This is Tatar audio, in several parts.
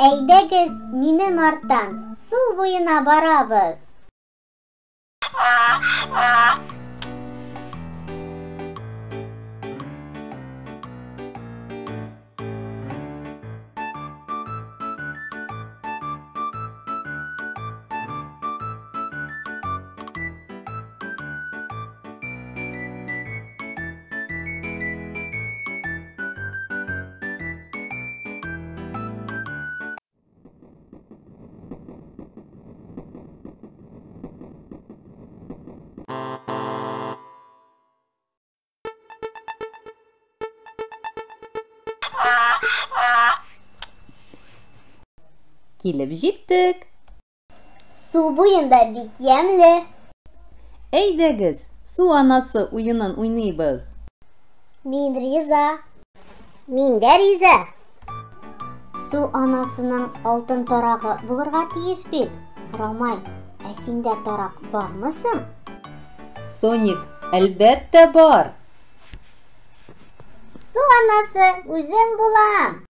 Әйдәгез, минем арттан су буена барабыз. Килеп җиттек. Су буенда бик ямьле. Әйдәгез, су анасы уенын уйныйбыз. Мин риза. Мин дә риза. Су анасының алтын тарагы булырга тиеш бит. Рамай, ә синдә тарак бармы соң? Соник, әлбәттә бар. Су анасы үзем булам.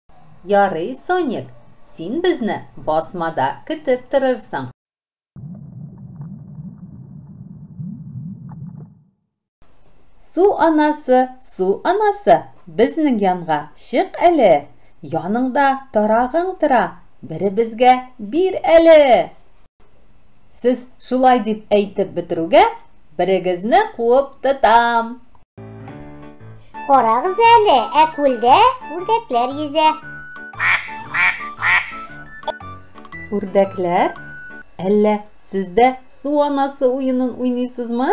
Ярый, Соник, син безне басмада көтеп торырсың. Су анасы, су анасы, безнең янга чык әле. Яныңда тарагың тора, беребезгә бир әле. Сез шулай дип әйтеп бетерүгә, берегезне куып тотам. Карагыз әле, ә күлдә үрдәкләр йөзә. Үрдәкләр, әллә сез дә су анасы уенын уйныйсызмы?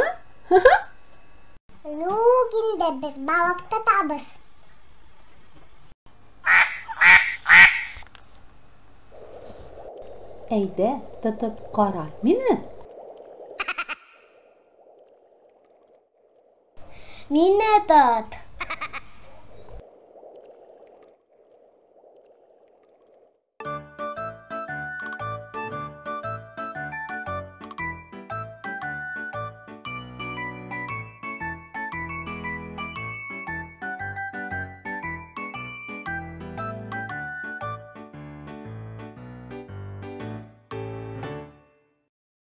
Юк инде, без балык тотабыз. Әйдә, тотып кара мине. Мине тот.